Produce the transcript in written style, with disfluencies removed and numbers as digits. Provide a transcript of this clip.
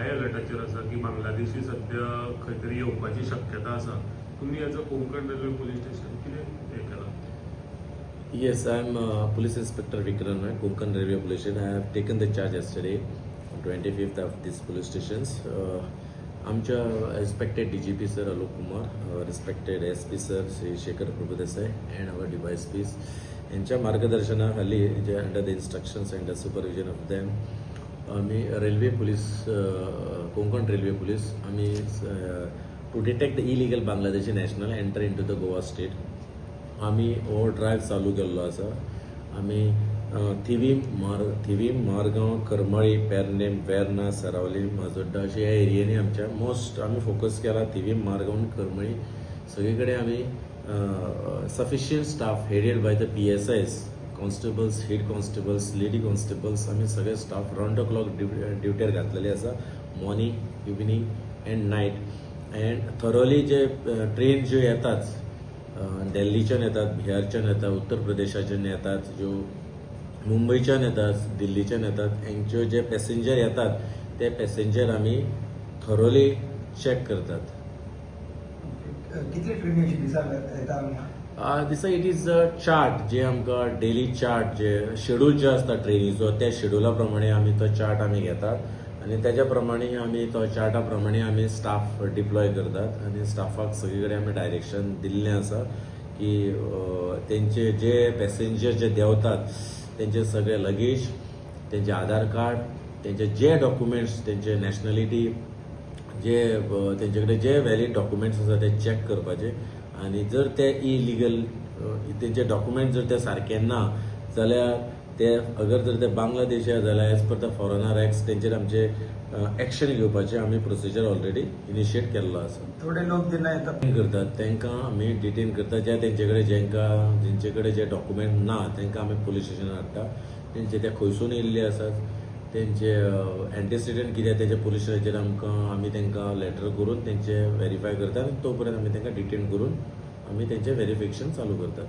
हाय अलर्टाचेर आसा की बांगलादेशी सद्या खंय तरी येवपाची शक्यता आसा. तुमी as a Konkan railway police station कितें हें केलां? Yes, I am Police Inspector Vikram Naik, Konkan Railway Police Station. I have taken the charge yesterday, on 25th of this police stations. आमच्या respected DGP sir Alok Kumar, respected SP sir Shri Shekhar Prabhudesai and our DySPs यांच्या मार्गदर्शनाखाली, जे under the instructions and the supervision of them, आम्ही railway police, Konkan railway police, आम्ही to detect the illegal Bangladeshi national enter into the Goa state, आमी हो drive चालू केल्लो आसा. आमी थिवीम, मारगांव, करमळी, पेरनेम, वेर्ना, सरावली, माजोड्डा अशे ह्या एरियांनी आमच्या मोस्ट आमी फोकस केला. थिवीम, मारगांव आनी करमळी सगळे कडेन आमी sufficient staff headed by the PSIs, constables, head constables, lady constables, आमी सगळे स्टाफ रावंड the clock ड्युटेर घातलेले आसा, morning, evening and night, and thoroughly J train ज्यो येतात, दिल्लीच्यान येतात, बिहारच्यान येतात, उत्तर प्रदेशाच्यान येतात, ज्यो मुंबयच्यान येतात, दिल्लीच्यान येतात, हेंच्यो जे पॅसेंजर येतात ते पॅसेंजर आमी थरोली चॅक करतात. कितले ट्रेनी अशी दिसाक येता हांगा? दिसा it is a chart जे आमकां डेली चार्ट जे शेड्यूल जे आसता ट्रेनीचो, त्या शेड्युला प्रमाणे आमी तो चार्ट आमी घेतात आनी तेज्या प्रमाणे आमी तो चार्टा प्रमाणे आमी स्टाफ डिप्लॉय करतात आनी स्टाफाक सगळे कडेन आमी डायरेक्शन दिल्लें आसा की तेंचे जे पॅसेंजर जे देंवतात तेंचे सगळे लगेज, तेंचे आधार कार्ड, तेंचे जे डॉक्युमेंट्स, तेंचे नॅशनलिटी जे, तेंचे कडेन जे व्हॅलीड डॉक्युमेंट्स आसा ते चॅक करपाचे आनी जर ते इलिगल, तेंचे डॉक्युमेंट जर ते सारके ना जाल्यार, ते अगर जर ते बांगलादेशी आसा जाल्यार as per the foreigner act तेंचेर आमचे एक्शन घेवपाचे आमी प्रोसिजर ऑलरेडी इनिशिएट केल्लो आसा. थोडे लोक जेन्ना येता करतात तांकां आमी डिटेन करता. जे तेंचे कडेन जेंकां जेंचे कडेन जे डॉक्युमेंट ना तांकां आमी पुलीस स्टेशनार हाडटा. तेंचे ते खंयसून येयल्ले आसात, तेंचे एंटिसिडंट कितें, तेंचे पुलीस स्टेशनाचेर आमकां आमी तांकां लेटर करून तेंचे वेरीफाय करता आनी तो पर्यंत आमी तांकां डिटेन करून आमी तेंचें वेरिफिकेशन चालू करतात.